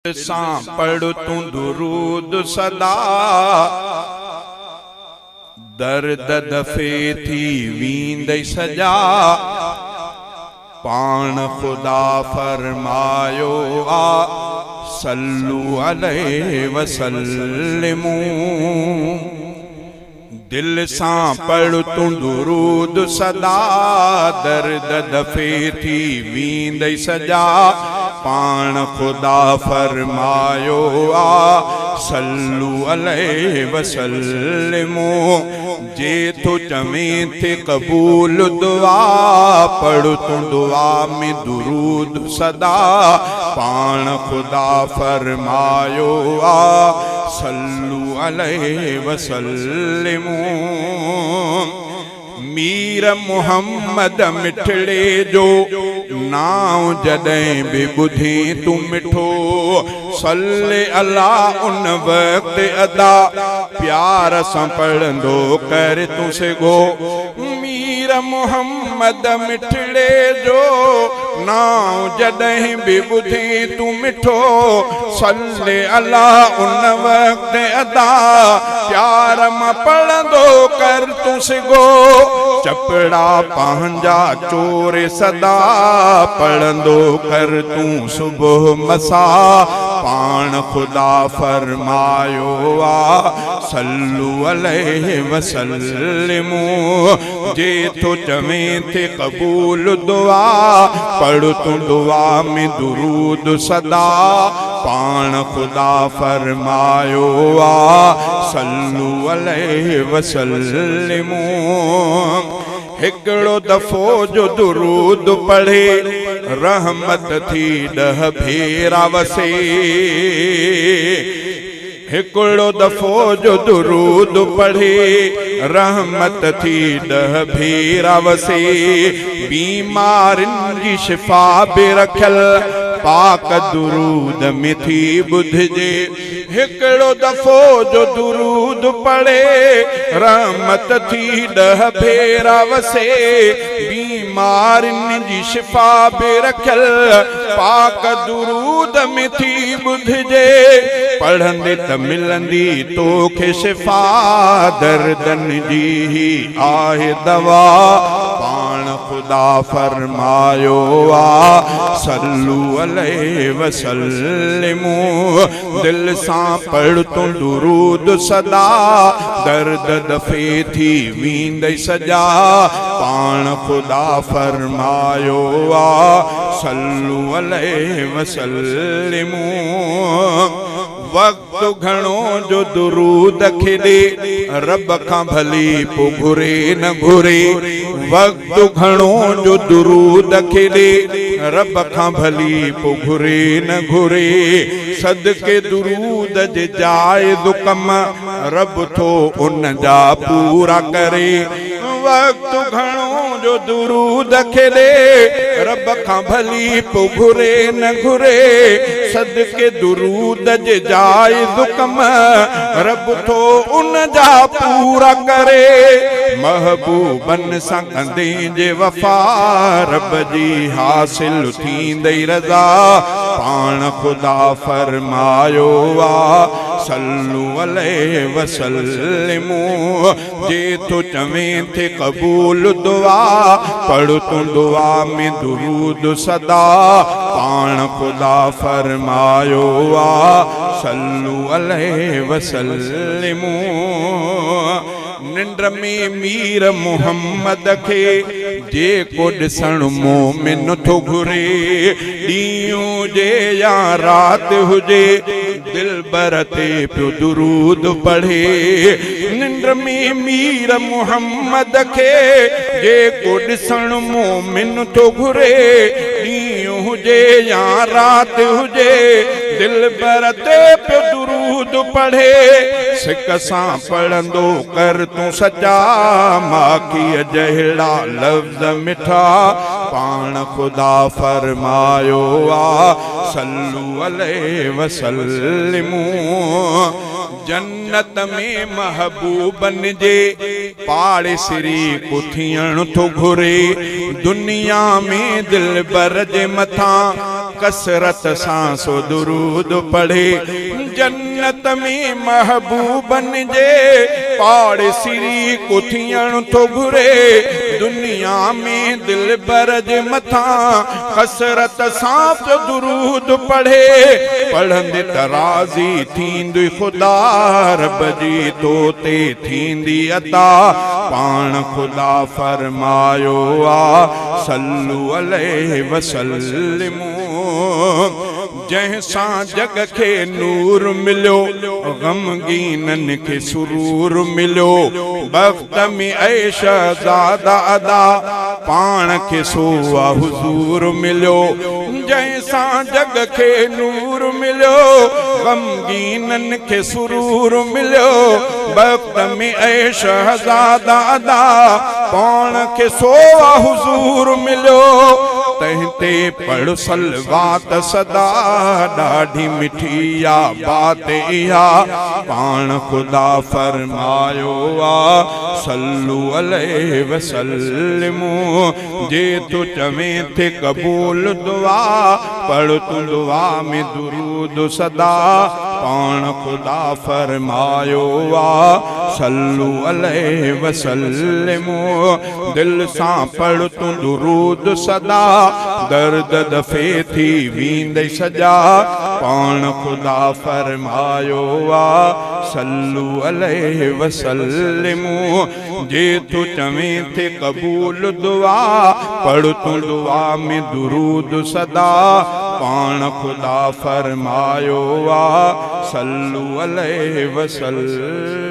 سان پڙھ تون درود سدا، درد دفعي ٿي ويندئي سڄا، پاڻ خدا فرمايو آ، صلو عليه وسلمو. دل سان پڙھ تون درود سدا، درد دفعي ٿي ويندئي سڄا، پاڻ خدا فرمايو آ، صلو عليه وسلمو. جي ٿو چوين ٿي قبول دعا، پڙھ تون دعا ۾ درود سدا، پاڻ خدا فرمايو آ، صلو عليه وسلمو. مير محمد مٺڙي جو نانء جڏهن به ٻڌين تون مٺو، صلي الله ان وقت ادا پيار سان پڙهندو ڪر تون سگهو. مير محمد مٺڙي جو نانء جڏهن به ٻڌين تون مٺو، صلي الله ان وقت ادا پيار مان پڙهندو ڪر تون سگهو. چپڙا پنهنجا چوري سدا پڙهندو ڪر تون صبح مسا، پاڻ خدا فرمايو آ، صلو عليه وسلمو. جي ٿو چوين ٿي قبول دعا، پڙھ تون دعا ۾ درود سدا، پاڻ خدا فرمايو آ، صلو عليه وسلمو. هڪڙو دفعو جو درود پڙهي، رحمت ٿي ڏھ ڀيرا وسي. هڪڙو دفعو جو درود پڙهي، رحمت ٿي ڏهه ڀيرا وسي. بيمارين جي شفا به رکيل، پاڪ درود ۾ ٿي ٻڌجي. هڪڙو دفعو جو درود پڙهي، رحمت ٿي ڏهه ڀيرا وسي. بيمارين جي شفا به رکيل، پاڪ درود ۾ ٿي ٻڌجي. پڙهندي ته ملندي توکي شفا، دردن جي هي آهي دوا. پاڻ خدا فرمايو آ، صلو عليه وسلمو. دل سان پڙھ تون درود سدا، درد دفعي ٿي ويندئي سڄا. پاڻ خدا فرمايو آ، صلو عليه وسلمو. وقت گهڻو جو درود کي ڏي، رب کان ڀلي پو گهري نه گهري. وقت گهڻو جو درود کي ڏي، رب کان ڀلي پو گهري نه گهري. صدقي درود جي جائز ڪم، رب ٿو ان جا پورا ڪري. وقت گهڻو جو درود کي ڏي، رب کان ڀلي پو گهري نه گهري. صدقي درود جي جائز ڪم، رب ٿو ان جا پورا ڪري. محبوبن سان ڪندين جي وفا، رب جي حاصل ٿيندئي رضا. پاڻ خدا فرمايو آ، صلو عليه وسلمو. جي ٿو چوين ٿي قبول دعا، پڙھ تون دعا ۾ درود سدا. پاڻ خدا فرمايو آ، صلو عليه وسلمو. ننڊ ۾ مير محمد کي جيڪو ڏسڻ مومن ٿو گهري، ڏينهن هجي يا رات هجي، دلبر تي پيو درود پڙهي. ننڊ ۾ مير محمد کي جيڪو ڏسڻ مومن ٿو گهري، ڏينهن هجي يا رات هجي، دلبر تي پيو درود پڙهي. سڪ سان پڙهندو ڪر تون سچا، ماکيء جهڙا لفظ مٺا. پاڻ خدا فرمايو آ، صلو عليه وسلمو. جنت ۾ محبوبن جي پاڙيسري ڪو ٿيڻ ٿو گهري، دنيا ۾ دلبر جي مٿان ڪثرت سان سو درود پڙهي. جنت ۾ محبوبن جي پاڙيسري ڪو ٿيڻ ٿو گهري. دنيا ۾ دلبر جي مٿان ڪثرت سان پيو درود پڙهي. پڙهندي ته راضي ٿيندي خدا رب جي تو تي ٿيندي عطا. پاڻ خدا فرمايو آ صلو عليه وسلمو جنهن سان جڳ کي نور مليو غمگينن کي سرور مليو بخت ۾ اي شهزادا ادا پاڻ کي سو آ حضور مليو جنهن سان جڳ کي نور مليو غمگينن کي سرور مليو بخت ۾ اي شهزادا ادا پاڻ کي سو آ حضور مليو تنهن تي پڙھ صلوات سدا ڏاڍي مٺي آ بات اها پاڻ خدا فرمايو آ صلو عليه وسلمو جي تو چوين ٿي قبول دعا پڙھ تون دعا ۾ درود سدا پاڻ خدا فرمايو آ صلو عليه وسلمو دل سان پڙھ تون درود سدا درد دفعي ٿي ويندئي سڄا پاڻ خدا فرمايو آ صلو عليه وسلمو جي تو چوين ٿي قبول دعا پڙھ تون دعا ۾ درود سدا پاڻ خدا فرمايو آ صلو عليه وسلمو.